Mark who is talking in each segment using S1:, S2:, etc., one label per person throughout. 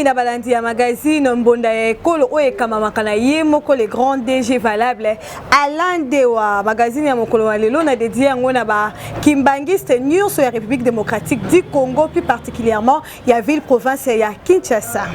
S1: mingi na balandi ya magazine Mbonda ya Ekolo oyo ekamamaka na ye moko le grand DG valable Alain Dewa. Magazine ya mokolo ya lelo na dédié yango na ba kimbanguiste nyonso ya République démocratique du Congo, plus particulièrement ya ville province ya Kinshasa.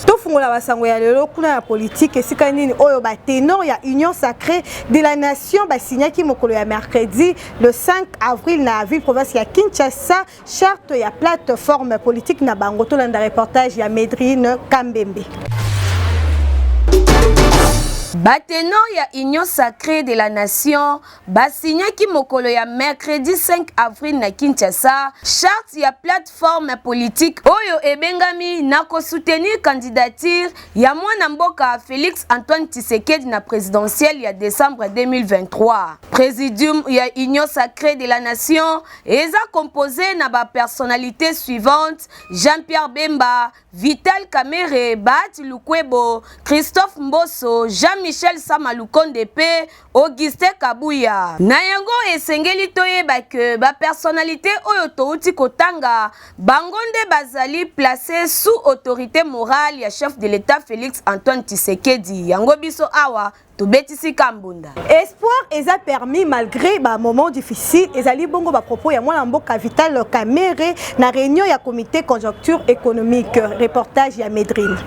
S1: Tofungola basango ya lelo kuna ya politique, esika nini oyo baténor ya Union sacrée de la nation basignaki mokolo ya mercredi le 5 avril na ville province ya Kinshasa charte ya plateforme politique na bango. Tolanda reportage ya Medrine Kambembe.
S2: Baténor ya Union sacrée de la nation basignaki mokolo ya mercredi 5 avril na Kinshasa charte ya plateforme politique oyo ebengami na kosoutenir candidature ya mwana mboka Félix Antoine Tshisekedi na présidentielle ya décembre 2023. Présidium ya Union sacrée de la nation eza composé na bapersonnalité suivante: Jean-Pierre Bemba, Vital Kamerhe, Bahati Lukwebo, Christophe Mboso, Jean-Michel Sama Lukonde mpe Augustin Kabuya. Na yango esengeli toyeba ke bapersonnalité oyo touti kotanga, bango nde bazali placé sous autorité morale ya chef de l'État Félix Antoine Tshisekedi. Yango biso awa tobetisi kambunda.
S1: Espoir eza permis malgré bamoment difficile. Ezali bongo bapropos ya mwana mboka Vital Kamerhe na réunion ya comité conjoncture économique. Reportage ya Medrine.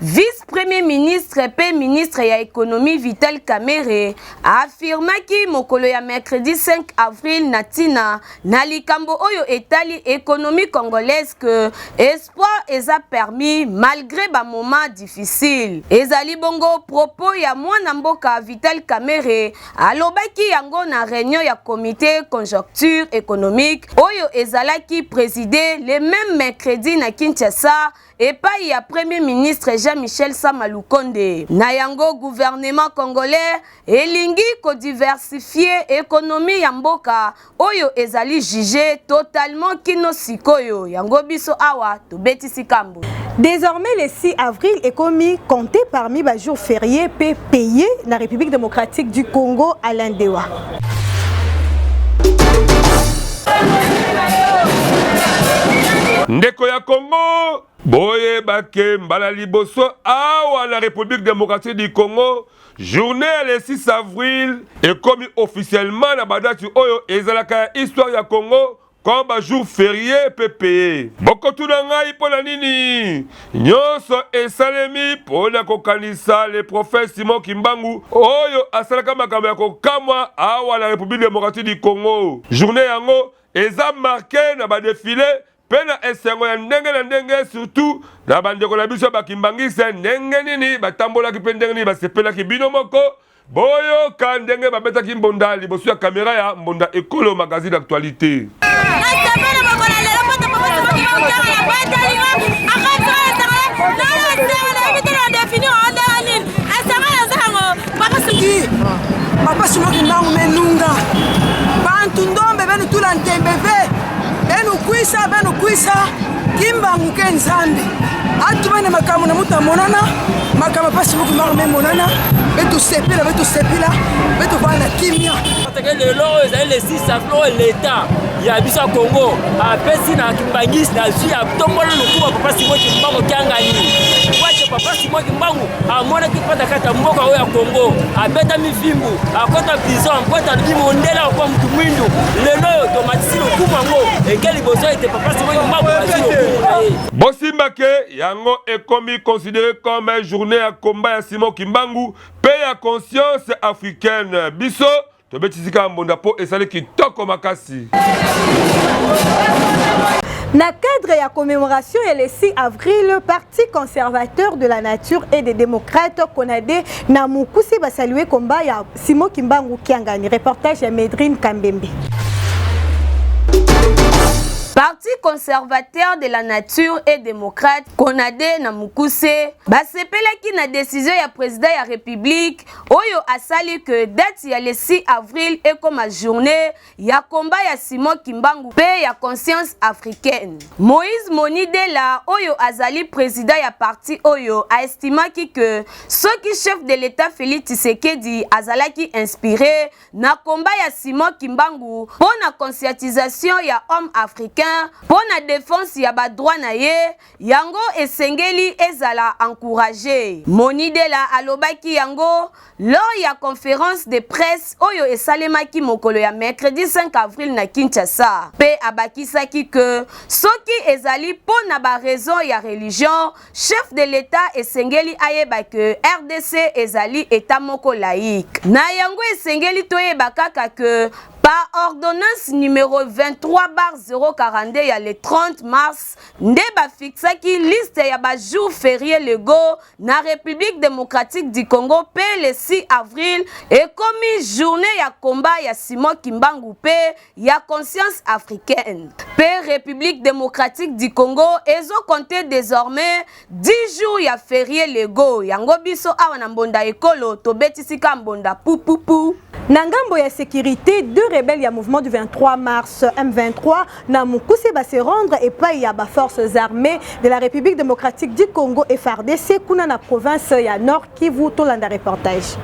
S2: Vice-premier ministre mpe ministre ya économie Vital Kamerhe afirmaki mokolo ya mercredi 5 avril na ntina na likambo oyo etali économie congolaise ke espoir eza permis malgré bamoment difficile. Ezali bongo propos ya mwana mboka Vital Kamerhe, alobaki yango na réunion ya comité conjoncture économique oyo ezalaki présidé le même mercredi na Kinshasa epai ya premier ministre Jean-Michel Sama Lukonde. Na yango, gouvernement congolais elingi kodiversifier économie ya mboka oyo ezali jugé totalement kino sikoyo. Yango biso awa tobetisi kambo.
S1: Désormais, le 6 avril est commis compté parmi les jours fériés payés dans la République démocratique du Congo. Alain Dewa.
S3: Ndeko ya Congo, boyebake mbala liboso awa na République démocratique du Congo, journée ya le 6 avril ekomi officiellement na badati oyo ezalaka ya histoire ya Congo comme bajour férié mpe payé. Bokotuna ngai mpo na nini? Nyonso esalemi mpo na kokanisa le prophète Simon Kimbangu oyo asalaka makambo ya kokamwa awa na République démocratique du Congo. Journée yango eza marqué na badéfilé mpe na esengo ya ndenge na ndenge, surtout na bandeko na biso bakimbangisa, ndenge nini batambolaki mpe ndenge nini basepelaki. Bino moko boyoka ndenge babetaki mbonda liboso ya kamera ya Mbonda Ekolo, magazine d'actualité.
S4: Nasepele mokolo lelo mpo papa soki bakutaka na batalinga akati te na définir o ndenge nini esanga naza yango papa
S5: soki papa Simon Kimbangu menunga bantu ndombe benu tula ntembe ve benu kwisa benu kwisa Kimbangu ke Nzambe atubene makambo na mutu amonana makambo pasi Simon Kimbangu memonana betusepela betusepela betuvanda kimia.
S6: Parce lelo oyo ezali le 6 avril oyo leta ya biso ya Congo apesi na kimbangisi na zwi ya tombolo lokumu papa Simon Kimbangu Kiangani, wace papa Simon Kimbangu amonaki mpata kati ya mboka oyo ya Congo, abetami fimbu, akota prison mpo alobi mondele akwa mutu mwindu. Lelo oyo tomatisi lokumu yango eke liboso ete papa Simon Kimbangu azwi lokumu na ye.
S3: Bosimbake yango ekomi considéré comme journée ya komba ya Simon Kimbangu mpe ya conscience africaine. Biso tobetisi kaka mbonda mpo esali kitoko makasi.
S1: Na cadre ya commémoration ya le 6 avril, Parti conservateur de la nature et des démocrates, CONADE na mokuse, basaluer komba ya Simon Kimbangu Kiangani. Reportage ya Medrine Kambembe.
S2: Parti conservateur de la nature et démocrate, CONADE na mokuse, basepelaki na decision ya president ya Republique oyo asali que date ya le 6 avril ekoma journee ya combat ya Simon Kimbangu mpe ya conscience africaine. Moïse Monidela oyo azali president ya parti oyo a estimaki que soki chef de l'Etat Felix Tshisekedi azalaki inspire na combat ya Simon Kimbangu mpo na conscientisation ya homme africain mpo na defense ya ba droits na ye, yango esengeli ezala encourager. Monidela alobaki yango lors ya conference de presse oyo esalemaki mokolo ya mercredi 5 avril na Kinshasa mpe abakisaki que soki ezali mpo na ba raisons ya religion, Chef de l'Etat esengeli ayeba que rdc ezali Etat moko laïque. Na yango esengeli toyeba kaka que par ordonnance numero 23/042 ya le 30 mars nde ba fixaki liste ya ba jours feries legaux na Republique democratique du Congo mpe le 6 avril ekomi journee ya combat ya Simon Kimbangu mpe ya conscience africaine pe Republique democratique du Congo ezo compter desormais 10 jours ya ferie lego yango biso awa na mbonda ekolo tobetisi ka mbonda pupupu.
S1: Na ngambo ya securite, deux rebelles ya mouvement du 23 mars M23 na mokuse ba se rendre epai ya ba forces armees de la République démocratique du Congo FARDC kuna na province ya Nord Kivu. Tolanda reportage.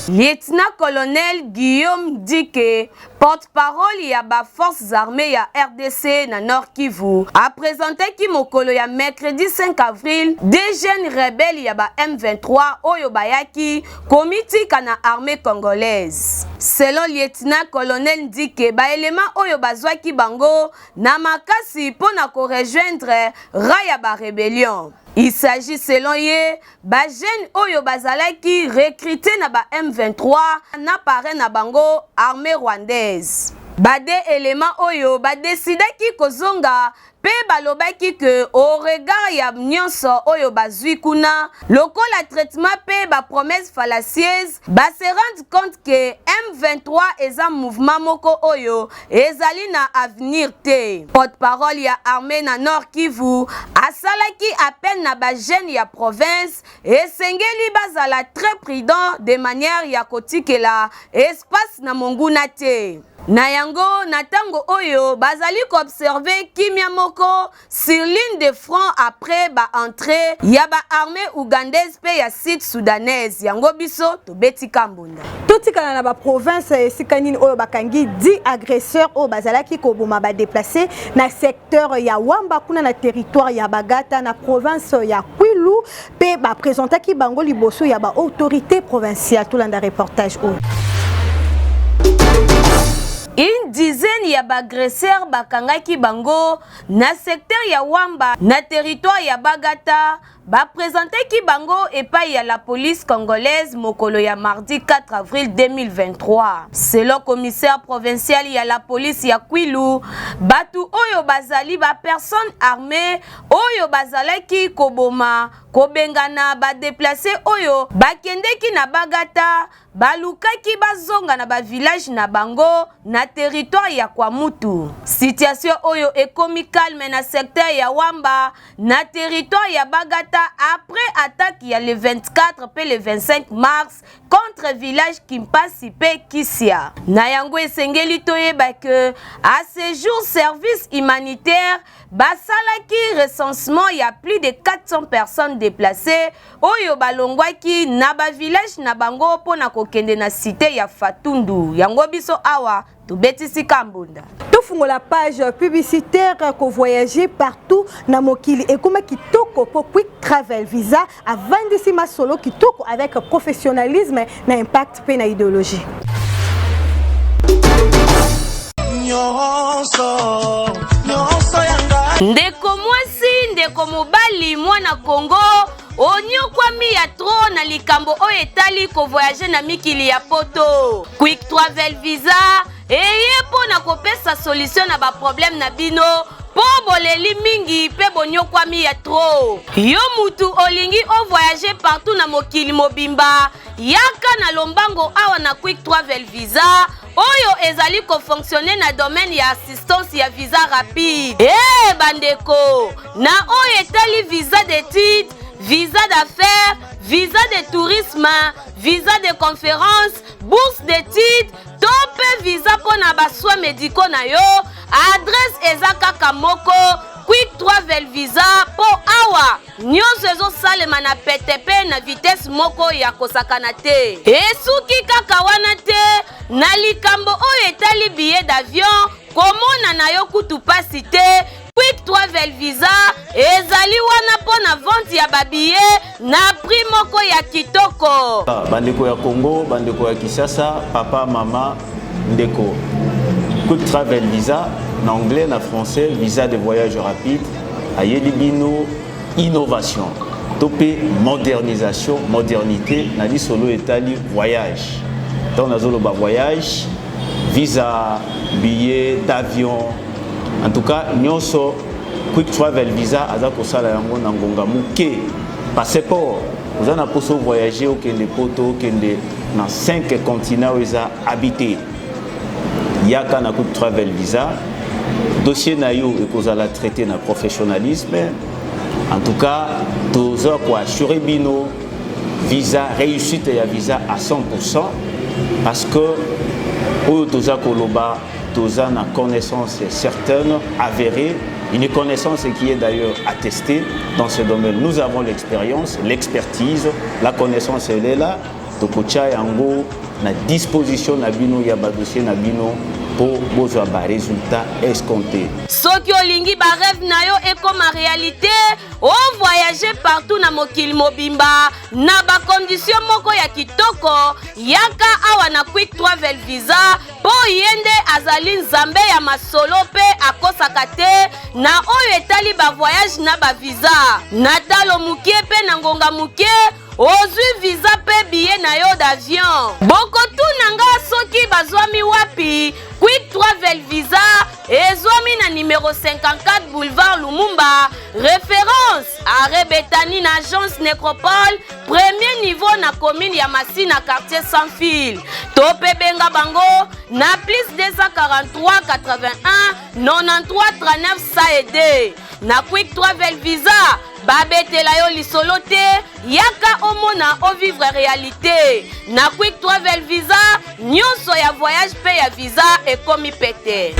S2: Lieutenant-colonel Guillaume Dike, porte-parole ya ba forces armees ya rdc na Nord Kivu, a presentaki mokolo ya mercredi 5 avril deux jeunes rebelles ya ba M23 oyo bayaki komitika na armee congolaise. Selon lieutenant-colonel Ndike, ba elements oyo bazwaki bango na makasi mpo na ko rejoindre rang ya ba rebellion. Il s'agit selon ye ba jeunes oyo bazalaki recruter na ba M23 na parrain na bango armee rwandaise. Ba deux elements oyo ba decidaki kozonga mpe balobaki que au regard ya nionso oyo bazui kuna lokola traitement mpe ba promesses fallacieuses, ba se rendre compte que M23 eza mouvement moko oyo ezali na avenir te. Porte-parole ya armee na Nord Kivu asalaki appel na ba jeunes ya province esengeli bazala très prudent de manière ya kotikela espace na monguna te. Na yango, na tango oyo bazali ko observer kimia moko sur ligne de front après ba entrees ya ba armees ougandaise mpe ya sud soudanaise, yango biso tobeti kambunda.
S1: Totikala na ba provinces esika nini oyo bakangi 10 agresseurs oyo bazalaki koboma ba deplaces na secteur ya Wamba kuna na territoire ya Bagata na province ya Kwilu mpe ba presentaki bango liboso ya ba autorités provinciales. Tolanda reportage oyo.
S2: Une dizaine ya ba agresseurs bakangaki bango na secteur ya Wamba na territoire ya Bagata, ba presentaki bango epai ya la police congolaise mokolo ya mardi 4 avril 2023. Selon commissaire provincial ya la police ya Kwilu, batu oyo bazali ba personnes armees oyo bazalaki koboma, kobengana ba deplaces oyo bakendeki na Bagata, balukaki bazonga na ba villages na bango na territoire ya Kwamutu. Situation oyo ekomi calme na secteur ya Wamba na territoire ya Bagata après attaque ya le 24 pe le 25 mars contre village Kimpasi pe Kisia. Na yango esengeli toyeba que à ce jour service humanitaire basalaki recensement ya plus de 400 personnes déplacées oyo balongwaki na ba village na bango mpo na kokende na cite ya Fatundu. Yango biso awa tobetisi kambunda.
S1: Tofungola page publicitaire ko voyager partout na mokili ekoma kitoko po Quick Travel Visa avandisi masolo kitoko avec professionnalisme na impact pe na idéologie.
S2: Ndeko mwasi, ndeko mobali, mwana Congo, onyokwami ya trop na likambo oyo etali ko voyager na mikili ya poto. Quick Travel Visa eye mpo na kopesa solution na ba problème na bino mpo boleli mingi mpe bonyokwami ya trop. Yo mutu olingi o voyager partout na mokili mobimba, yaka na lombango awa na Quick Travel Visa. oyo ezali kofonctionne na domaine ya assistance ya visa rapide. Ee bandeko, na oyo etali visa d'étude, visa d'affaires, visa de tourisme, visa de conférence, bourse d'étude to mpe visa mpo na basoins médicaux na yo, adresse eza kaka moko: Quick Travel Visa, mpo awa nyonso ezosalema na pete mpe na vitesse moko ya kosakana te. Esuki kaka wana te. Na likambo oyo etali billet d'avion, komona na yo kutu pasi te. Quick Travel Visa ezali wana mpo na vente ya babillet na prix moko ya kitoko.
S7: Bandeko ya Congo, bandeko ya Kinshasa, papa, mama, ndeko, Quick Travel Visa, na anglais, na français, visa de voyage rapide, ayeli bino innovation to mpe modernisation, modernité na lisolo etali voyage. Ntango nazoloba voyage, visa, billet d'avion, en tout cas nyonso, Quick Travel Visa aza kosala yango na ngonga moke. Passeport, oza na mposa voyager, okende Poto, okende na 5 continent oyo eza habité, yaka na Quick Travel Visa. Dossier na yo ekozala traité na professionnalisme. En tout cas, toza koassure bino visa, réussite ya visa à 100%, parce que oyo toza koloba, toza na connaissance certaine, avérée, une connaissance qui est d'ailleurs attestée dans ce domaine. Nous avons l'expérience, l'expertise, la connaissance, elle est là. Tokotia yango na disposition na bino ya badossier na bino mpo bozwa barésultat escompté.
S2: Soki olingi barêve na yo ekoma réalité, ovoyage partout na mokili mobimba na bacondition moko ya kitoko, yaka awa na Quick Travel Visa, mpo ye nde azali nzambe ya masolo mpe akosaka te na oyo etali bavoyage na bavisa. Na talo moke mpe na ngonga moke, ozwi visa mpe billet na yo d'avion. Bokotuna nga soki bazwami wapi. Quick Travel Visa ezwami na numero 54, boulevard Lumumba, référence arrêt Betani, na agence Nécropole, premier niveau, na commune ya Masina, quartier Sans Fil. To mpe benga bango na plus 243 81 93 39 102. Na Quick Travel Visa, babetela yo lisolo te, yaka omona, ovivre réalité. Na Quick Travel Visa, nyonso ya voyage mpe ya visa ekomi pete.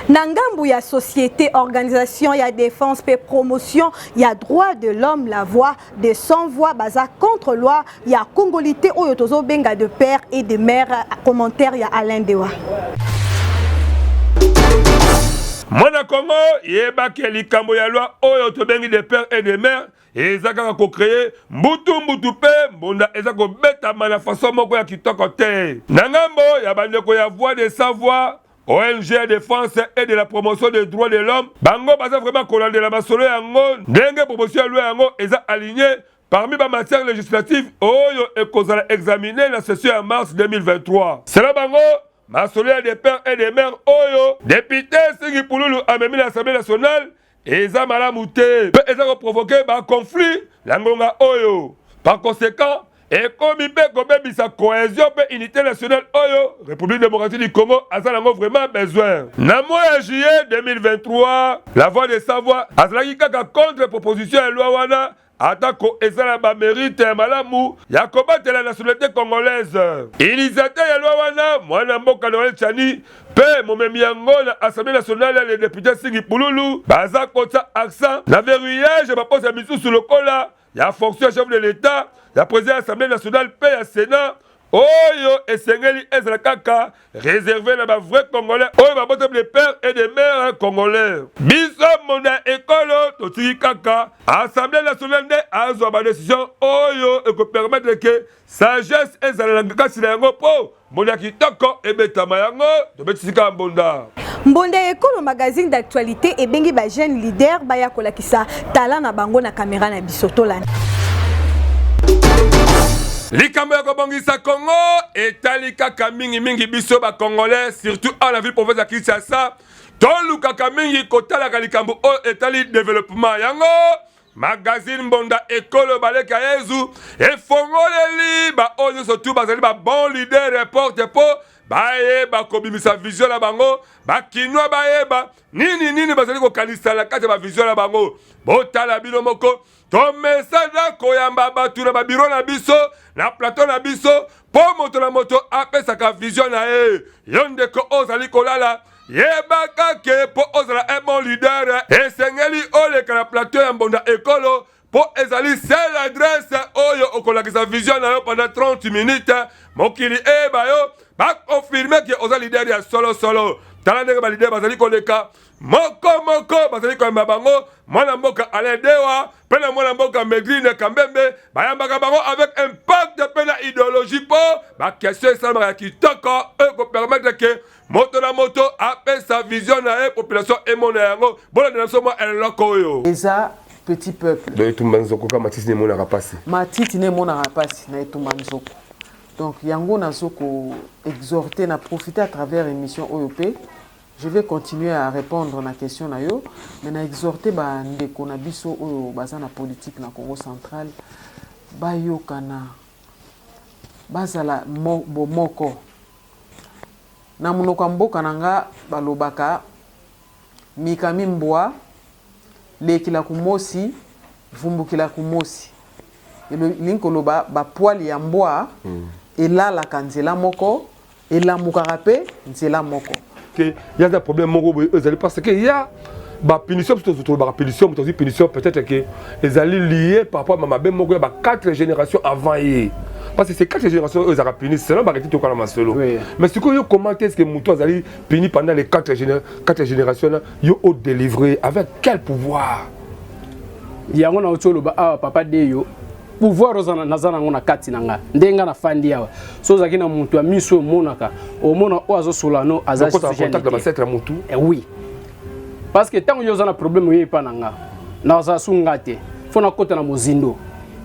S1: Na ngambu ya société, organisation ya défense mpe promotion ya droit de l'homme, La Voix de Sans Voix, baza contre loi ya congolité oyo tozobenga de père et de mère. Commentaire ya Alain Dewa.
S3: Mwana Kongo, yebaki likambo ya loi oyo tobengi de père et de mère eza kaka kocréer mbutu mbutu mpe mbonda eza kobetama na façon moko ya kitoko te. Na ngambo ya bandeko ya Voix de Sans Voix, ONG ya défense et de la promotion des droits de l'homme, bango baza vraiment kolandela masolo yango, ndenge proposition ya loi yango eza aligné parmi bamatière législative oyo ekozala examiné na session ya mars 2023. Sela bango, masolo ya de père et de mère oyo député Singi Pululu amemi na Assemblée nationale eza malamu te mpe eza koprovoquer baconflit na ngonga oyo. Par conséquent, ekomi mpe kobebisa cohésion mpe unité nationale oyo République démocratique du Congo aza nango vraiment besoin. Na mois ya juillet 2023, La Voix de Sans Voix azalaki kaka contre proposition ya loi wana, atako eza na bamérite ya malamu ya kobatela nationalité congolaise. Initiateur ya loi wana, mwana mboka Noël Tshiani, mpe momemi yango na Assemblée nationale ya le député Singi Pululu, baza kotia accent na verrouillage ya baposte ya misusu lokola ya fonction ya chef de l'État, ya président ya Assemblée nationale mpe ya Sénat, oyo esengeli ezala kaka réservé na bavrai Congolais oyo babotami de père et de mère congolais. Biso monda ya ekolo, totiki kaka Assemblée nationale nde azwa badécision oyo ekopermettre ke sagesse ezala na kasi na yango mpo mbonda ya kitoko ebetama. Yango tobetisi kaka mbonda.
S1: Mbonda ya Ekolo, magazine d'actualité, ebengi bajeune leader baya kolakisa talent na bango na kamera na biso. Tolanda.
S3: Likambo ya kobongisa Kongo etali kaka mingimingi biso Bacongolais, surtout awa na ville province ya Kinshasa. Tolukaka mingi kotalaka likambo oyo etali développement yango. Magazine Mbonda Ekolo Baleka Yezu efongoleli baoyo nyonso tu bazali ba bon leader porte mpo bayeba kobimisa vision na bango, bakinois bayeba nini nini bazali kokanisa na kati ya bavision na bango. Botala bino moko, tomesana koyamba bato na babiro na biso na plateau na biso mpo moto na moto apesaka vision na ye. Yo ndeko ozali kolala, yebaka ke mpo ozala un bon leader esengeli oleka na plateau ya Mbonda Ekolo mpo ezali seule adresse oyo okolakisa vision na yo pendant 30 minutes, mokili eyeba yo, bakonfirme ke oza leader ya solosolo. Tala ndenge baleader bazali koleka moko moko, bazali koyamba bango mwana mboka Alain Dewa mpe na mwana mboka Megrine Kambembe, bayambaka bango avec impact mpe na idéologie mpo baquestion esalamaka ya kitoko oyo ekopermettre ke moto na moto apesa vision na ye, population emona yango. Bolandela biso mwa eloko oyo.
S8: Eza petit peuple.
S3: Donc etumba nzoko ka matiti ne emonaka mpasi.
S8: Matiti ne emonaka mpasi na etumba nzoko. Donc yango nazo ko exhorter na profiter à travers émission oyo mpe je vais continuer à répondre na question na yo, mais na exhorter ba ndeko na biso oyo baza na politique na Congo central bayokana, bazala bomoko. Na monoko ya mboka na nga balobaka mika mi mbwa lekila ku mosi vumbukila ku mosi, elingi koloba ba poils ya mbwa elalaka nzela moko, elamukaka mpe nzela moko.
S3: Ke ya za problème moko boye ezali parce que ya ba punition, biso tolobaka punition, moto azwi punition peut-être que ezali lié par rapport à mabe moko ya ba quatre générations avant ye, parce que c'est quatre générations oyo ezalaka puni selon baketi tokala masolo. Mais sikoyo yo, comment est-ce que moto azali puni pendant les quatre générations na yo odélivrer avec quel pouvoir?
S9: Yango nauti oloba awa, papa Deyo, pouvoir oza naza nango na kati na nga. Ndenge nga nafandi awa, so ozalaki na moto ya miso omonaka, omona oyo azosola no aza
S3: contact na basetre ya motu.
S9: Eh, oui, parce que ntango yo oza na problème, oye epa na nga, nazala su nga te, fo nakota na mozindo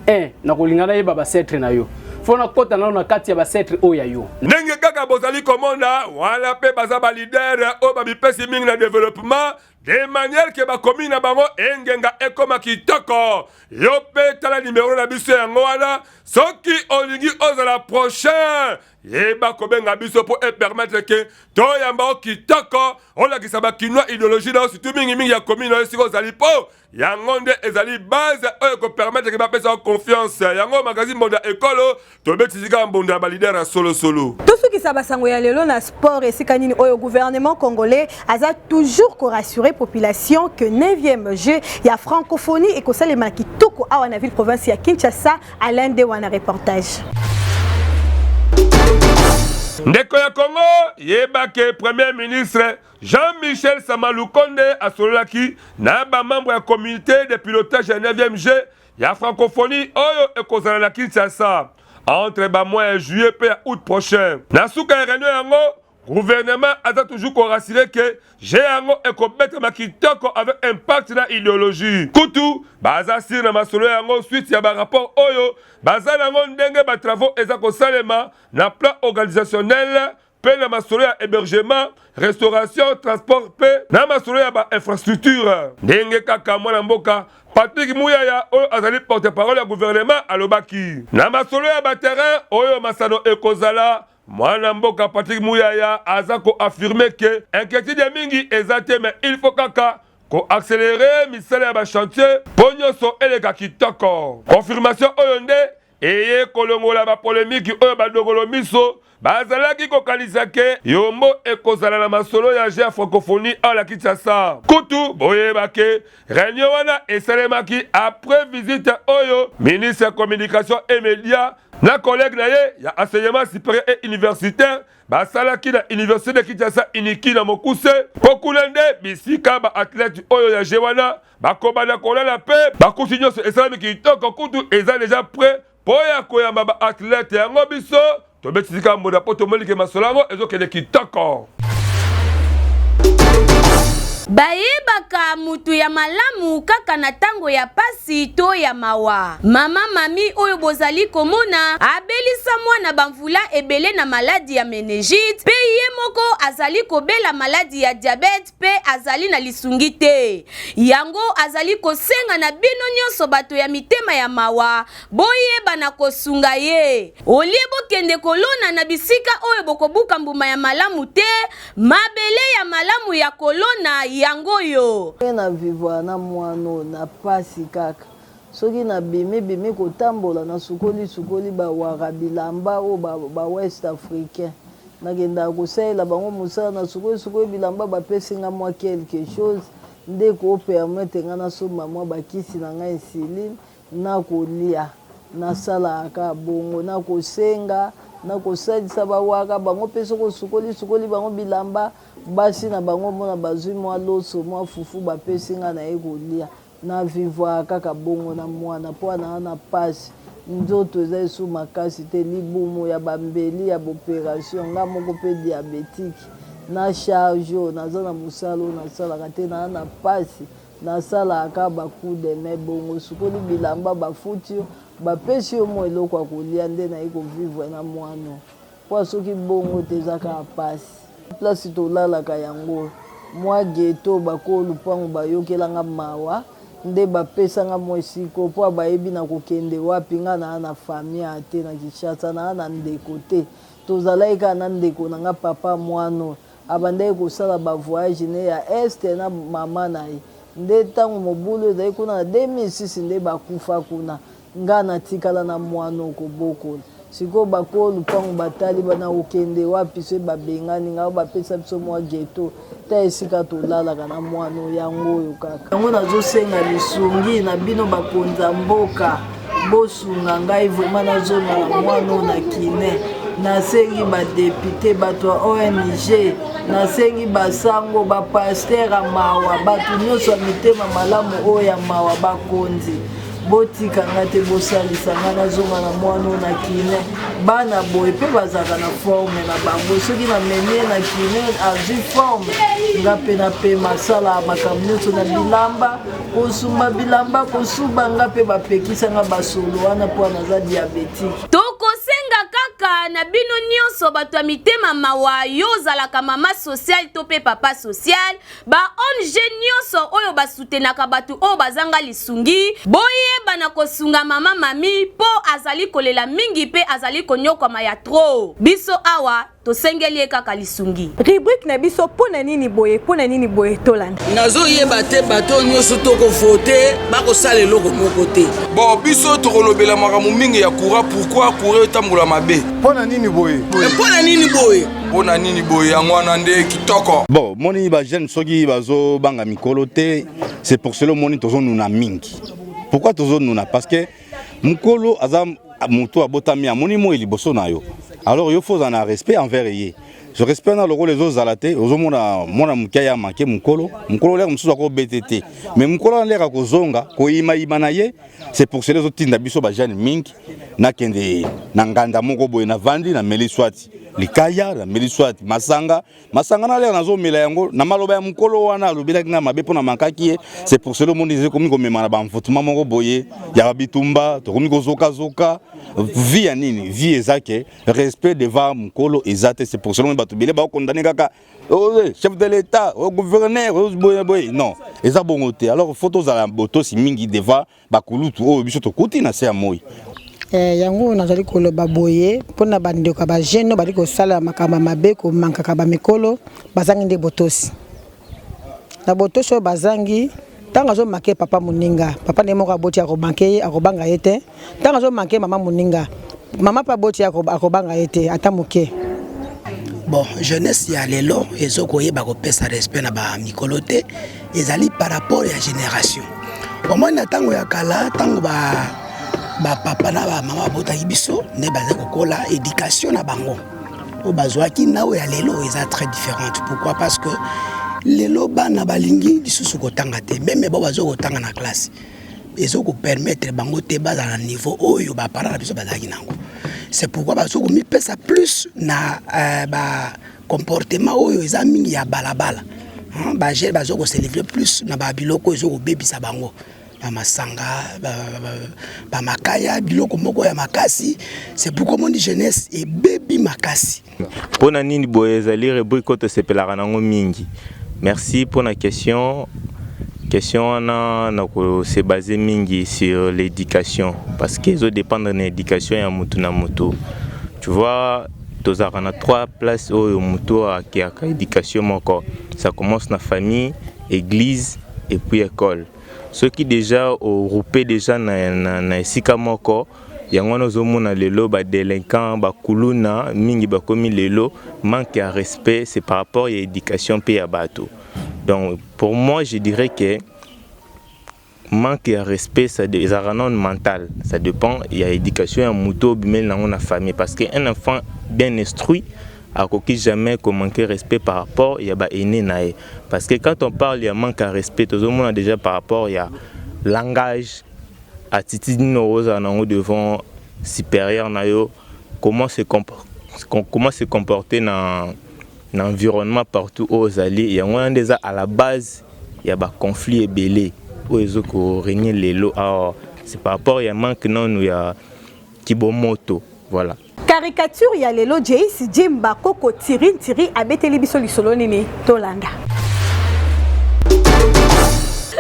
S9: un nakolinga nayeba basetre na yo, fo nakota nano na kati ya basetre oyo ya yo.
S3: Ndenge kaka bozali komona wana mpe baza baleader oyo bamipesi mingi na développement de manière ke bakomi na bango engenga ekoma kitoko. Yo mpe tala nimero na biso yango wana. Soki olingi ozala prochain, yeba kobenga biso mpo epermettre ke toyamba o kitoko, olakisa bakinois idéologie na yo, surtout mingimingi ya commune na yo esika ozali, mpo yango nde ezali base oyo ekopermettre ke bapesa yo confiance. Yango magazine Mbonda Ekolo tobetisi kaka mbonda ya baleader ya solosolo.
S1: Tosukisa basango ya lelo na sport, esika nini oyo gouvernement congolais aza toujours korassurer population que 9e jeu ya francophonie ekosalema na kitoko awa na ville province ya Kinshasa. Alain Dewa na reportage.
S3: Ndeko ya Congo, yeba ke premier ministre Jean-Michel Samalukonde asololaki na bamembre ya communauté de pilotage ya 9e jeu ya francophonie oyo ekozala na Kinshasa entre bamois ya juillet mpe ya août prochain. Na suka ya réunion yango, gouvernement aza toujours korassurer ke jeu yango ekobetama kitoko avec impact na idéologie. Kutu baza sire na masolo yango suite ya barapport oyo baza nango ndenge batravaux eza kosalema na plan organisationnel mpe na masolo ya hébergement, restauration, transport mpe na masolo ya bainfrastructure. Ndenge kaka mwana mboka Patrick Muyaya oyo azali porte-parole ya gouvernement alobaki na masolo ya baterrain oyo masano ekozala, mwana mboka Patrick Muyaya aza koaffirme ke inquiétude ya mingi eza te, mais il faut kaka koaccélérer misala ya bachantier mpo nyonso eleka kitoko. Confirmation oyo nde eye kolongola bapolemiki oyo badongolo miso bazalaki kokanisa ke yombo ekozala na masolo ya jeu ya francophonie awa na Kinshasa. Kutu boyeba ke réunion wana esalemaki après visite oyo ministre ya communication et média na collègue na ye ya enseignement supérieur et universitaire basalaki na université de Kinshasa, Uniki na mokuse, mpo kuna nde bisika baathlète oyo ya jeu wana bakobanda kolala mpe bakusi nyonso esalami kitoko, kutu eza déjà prêt mpo ya koyamba baathlète yango. Biso tobetisika mbonda mpo tomoni ke masolo yango ezokende kitoko.
S2: Bayebaka mutu ya malamu kaka na tango ya pasi to ya mawa. Mama Mami oyo bozali komona abelisa mwana ba mvula ebele na maladi ya menegite pe ye moko azali kobela maladi ya diabete pe azali na lisungi te. Yango azali kosenga na bino nionso bato ya mitema ya mawa boyeba na kosunga ye. Olie bokende kolona na bisika oyo bokobuka mbuma ya malamu te, Mabele ya malamu ya kolona yango oyo.
S10: Ndenge na vivra na muana oyo na pasi kaka soki na bimi bimi kotambola na sukoli sukoli ba wara bilamba oyo ba ba west africain na kendaka kosalela bango musala na sukoli sukoli bilamba ba pesi nga mua quelque chose nde eko permettre nga na somba mua ba kisi na nga insuline Na kolia, nasalaka kaka bongo, na kosenga, na kosalisa bawaka, bango mpe soki osukoli sukoli bango bilamba, basi na bango omona bazui mwa loso, mwa fufu bapesi nga naye kolia. Na vivwaka kaka bongo na mwana mpo naa na pasi, nzoto eza lisusu makasi te, libumu ya ba mbeli ya b'operation, nga moko mpe diabetique, na charge oyo, naza na mosala oyo nasalaka te, naa na pasi. Nasalaka kaka ba coup de main bongo osukoli bilamba bafuti yo bapesi yo mua eloko ya kolia nde naye ko vivre na muana oyo po soki bongo te eza kaka pasi. Place tolalaka yango oyo mua ghetto bakolo lupangu bayokela nga mawa nde bapesa nga mua esika oyo po bayebi nakokende wapi nga naa na famille awa te na Kinshasa naa na ndeko te tozalaki kaka na ndeko na nga papa muana oyo Abandaki kosala ba voyage ne ya est na mama na ye nde tango mobulu ezali kuna na 2006 nde bakufa kuna nga natikala na muana oyo kobokola sikoyo bakolo lupangu batali ba nakokende wapi soki babengani nga bapesa biso mua ghetto ta esika tolalaka na muana oyo yango oyo kaka yango nazosenga lisungi na bino bakonzi ya mboka Bosunga ngai vraiment nazonga na mwana oyo na kine nasengi badepute bato ya ong nasengi basango bapaster ya mawa bato nyonso ya mitema malamu oyo ya mawa bakonzi botika nga te bosalisa nga nazonga na mwana oyo na kine bana boye mpe bazalaka na forme na bango soki namemi ye na kine azwi forme nga mpe napema asalaka makambo nyonso na bilamba Kosumba bilamba kosuba nga pe bapekisa nga basolo wana po naza diabetique.
S2: Tokosenga kaka na bino nionso bato ya mitema mawa yo ozalaka mama social to pe papa social ba ong nionso oyo ba soutenaka bato oyo bazanga lisungi boyeba na kosunga mama Mamie po azali kolela mingi pe azali koniokwama ya trop biso awa Tosengeli ye kaka lisungi.
S1: Rubrique na biso mpo na nini boye, mpo na nini boye, tolanda.
S11: Nazoyeba te bato oyo nyonso tokovote bakosala eloko moko te.
S12: Bon biso tokolobela makambo mingi ya courant pourquoi courant etambola mabe.
S13: Mpo na nini boye?
S11: Mpo na nini boye?
S12: Mpo na nini boye yango wana nde kitoko.
S14: Bon moni ba jeune soki bazobanga mikolo te c'est pour cela omoni tozonuna mingi. Pourquoi tozonuna? Parce que mukolo aza moto abotami amoni moi liboso na yo alors yo faut ozala na respect envers ye so respect na lokola ezozala te ozomona mwana moke aya manke mokolo mokolo lere mosusu akobete te mais mokolo wana lere akozonga koyimayima na ye c'est pour cela ezotinda biso bajeune mingi nakende na nganda moko boye navandi nameli swati likaya nameli swati masanga Masanga na lere nazomela yango na maloba ya mokolo wana alobelaki ngai mabe mpo na mankaki ye. C'est pour cela omoni ekomi komema na ba-envoûtement moko boye ya bitumba, tokomi kozokazoka. Vie ya nini? Vie eza ke respect devant mokolo eza te. C'est pour cela omoni bato ebele bakondane kaka oh, eh, chef de l'État, oh, gouverneur, oh, boye boye. Non, eza bongo te. Alors faut tozala botosi mingi devant bakulutu oyo biso tokuti na se ya moi.
S15: Eh, yango nazali koloba boye mpo na bandeko ya bajeune oyo bali kosala makambo ya mabe komankaka bamikolo bazangi nde botosi na botosi oyo bazangi ntango azomanke papa moninga papa nde moko aboti akomanke ye akobanga ye te ntango azomanke mama moninga mama mpe aboti ye akobanga ye te ata moke
S16: bon jeunesse ya lelo ezokoyeba kopesa respect na bamikolo te ezali par rapport ya génération omoni na ntango ya kala ntango bapapa na bamama babotaki biso nde bazali kokola éducation na bango oyo bazwaki na oyo ya lelo eza très différente pourquoi parce que lelo bana balingi lisusu kotanga te meme bao bazo kotanga na classe ezo kopermettre bango te bazala na niveau oyo baparent na biso bazalaki nango c'est pourquoi bazo komipesa plus na euh, ba comportement oyo eza mingi ya balabala. Ba jeunes bazo ko se livrer plus na ba biloko ezo kobebisa bango, bamasanga, bamakaya, biloko moko ya makasi. C'est pourquoi omoni jeunesse ebebi makasi.
S7: Mpo na nini boye ezali rubrique oyo tosepelaka nango mingi? Merci mpo na question. Question wana nakose baser mingi sur l'éducation, parce que ezodépendre na éducation ya mutu na mutu. Tu vois, tozalaka na trois places oyo mutu akeyaka éducation moko. Ça commence na famille, église et puis école. Soki déjà oroupe déjà na esika moko, yango wana ozomona lelo badélinquant, bakuluna mingi bakomi lelo. Manque ya respect, c'est par rapport ya éducation mpe ya bato. Donc pour moi, je dirais que manque ya respect, ça ezalaka nano mental. Ça dépend ya éducation ya moto obimeli nango na famille, parce que un enfant bien instruit akoki jamais komanquer respect par rapport ya baaîné na ye. Parce que quand on parle ya manque ya respect, tozomona déjà par rapport ya langage, attitude nini ozala nango devant supérieur na yo, comment se comporter na environnement partout oyo ozali. Yango wana nde eza à la base ya baconflit ebele oyo ezokorégner lelo awa. C'est par rapport ya manque nanu ya kibomoto, voilà.
S1: Caricature ya lelo, Jeis Jimba Koko Tiri Ntiri abeteli biso lisolo nini? Tolanda.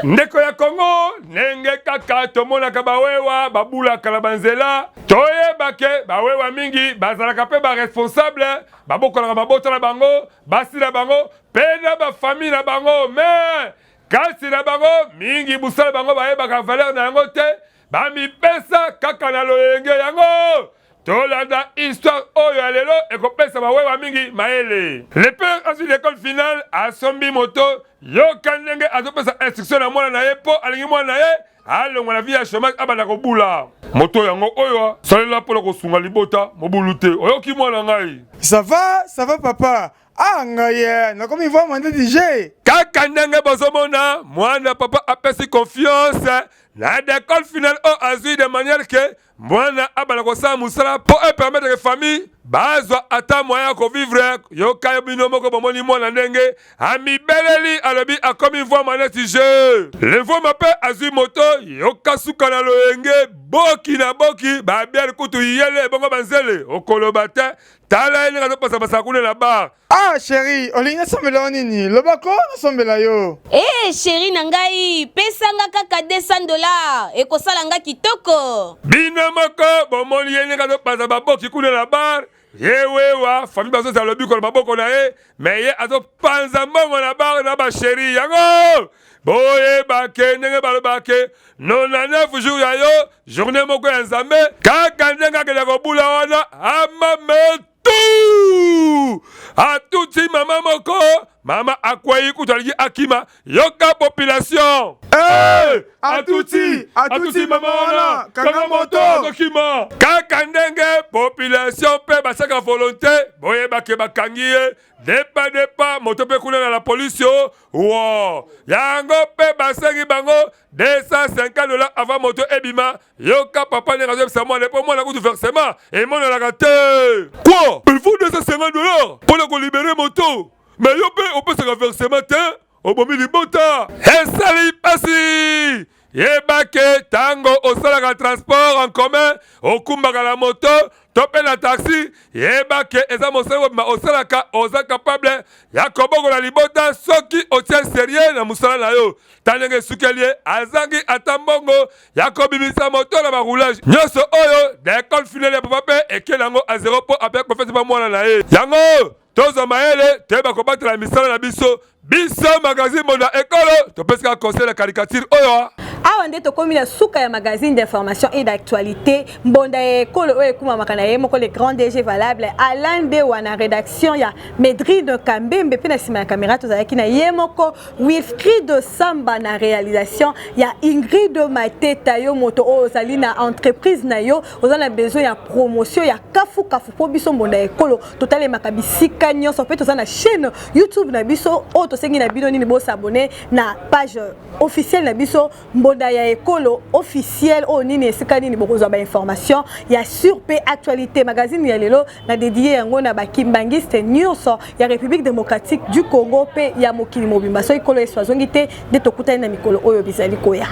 S3: Ndeko ya Kongo, ndenge kaka tomonaka bawewa babulaka na banzela, toyebake bawewa mingi bazalaka mpe baresponsable, babokolaka mabota na bango, basi na bango mpe na bafamille na bango. Mais kasi na bango mingi, busala bango bayebaka valeur na yango te, bamipesa kaka na loyenge. Yango tolanda histoire oyo ya lelo, ekopesa bawewa mingi mayele. Le père azwi l'école finale, asombi moto. Yoka ndenge azopesa instruction na mwana na ye, mpo alingi mwana na ye alongwa na vie ya chômage, abanda kobula moto. Yango oyo salela mpona kosunga libota, mobulu te. Oyoki, mwana ngai?
S13: Ça va, ça va, papa. Ah, ngai ye nakomi vraiment nde DJ.
S3: Kaka ndenge bozomona, mwana papa apesi confiance na d'école finale oyo azwi, de manière que mwana abanda kosala mosala mpo epermettre que famille bazwa ata moyen ya kovivre. Yoka yo bino moko bomoni mwana ndenge amibeleli, alobi akomi mvwama neti je le mvwama mpe azwi moto. Yoka suka na loyenge, boki na boki, babiere kutu yele ebongo banzele okoloba te. Tala ye ndenge azopasapasa kuna na bar.
S13: Ah chéri, olingi nasombela yo nini? Lobako nasombela yo.
S2: E chéri na ngai, pesanga kaka 200 $, ekosala nga kitoko.
S3: Bino moko bomoni ye ndenge azopanza baboki kuna na bar. Ye wewa, famille bazozala lobiko na maboko na ye, mais ye azopanza mbongo na bar na bachéri. Yango boyebake ndenge balobake 99 jour ya yo, journée moko ya Nzambe. Kaka ndenge akende kobula wana, amame tu atuti mama moko, mama akwei kutu, alingi akima. Yoka population.
S13: Hey! Atuti, atuti mama wana, kanga moto.
S3: Azokima. Kaka ndenge population mpe basaka volonté, boyebake bakangi ye depa depa moto mpe kuna na la polisi o wo. Yango mpe basengi bango 250 $ avant moto ebima. Yoka papa ndenge azoyebisa mwana, mpo mwana kutu versement emonanaka te. Quoi, il faut 250 $ mpona kolibérer moto? Mais yo mpe opesaka versement te, obomi libota, esali mpasi. Yebake ntango osalaka transport en commun, okumbaka na moto to mpe na taxi, yebake eza mosala mobima osalaka, oza capable ya kobokola libota soki otie sérieux na mosala na yo. Ta ndenge esukeli ye, azangi ata mbongo ya kobimisa moto na baroulage nyonso oyo. D'école finale ya papa mpe ekeli yango a zéro, mpo ape confiance mpa mwana na ye. Yango tozwa mayele, toyeba kobatela misala na biso. Biso magazine Monda Ekolo topesika conseil na caricature oyo.
S1: Awa nde tokomi na suka ya magazine d'information et d'actualité Mbonda ya Ekolo, oyo ekumamaka na ye moko le grand DG valable Alain Ndewa, na rédaction ya Medrine Kambembe, mpe na nsima ya caméra tozalaki na ye moko Wilfried Samba, na réalisation ya Ingrid Mateta. Yo moto oyo ozali na entreprise na yo, oza na besoin ya promotion ya kafukafu, mpo biso Mbonda ya Ekolo totalemaka bisika nyonso, mpe toza na chaîne YouTube na biso oyo tosengi na bino nini? Bos'abonner na page. page officielle na biso Mbonda ya ekolo officiel oyo nini esika nini bokozwa ba information ya sur pe actualité. Magazine ya lelo na dédié yango na ba kimbanguiste nyonso ya République démocratique du Congo pe ya mokili mobimba. Soki kolo Yesu azongi te nde tokutani na mikolo oyo bizali koya.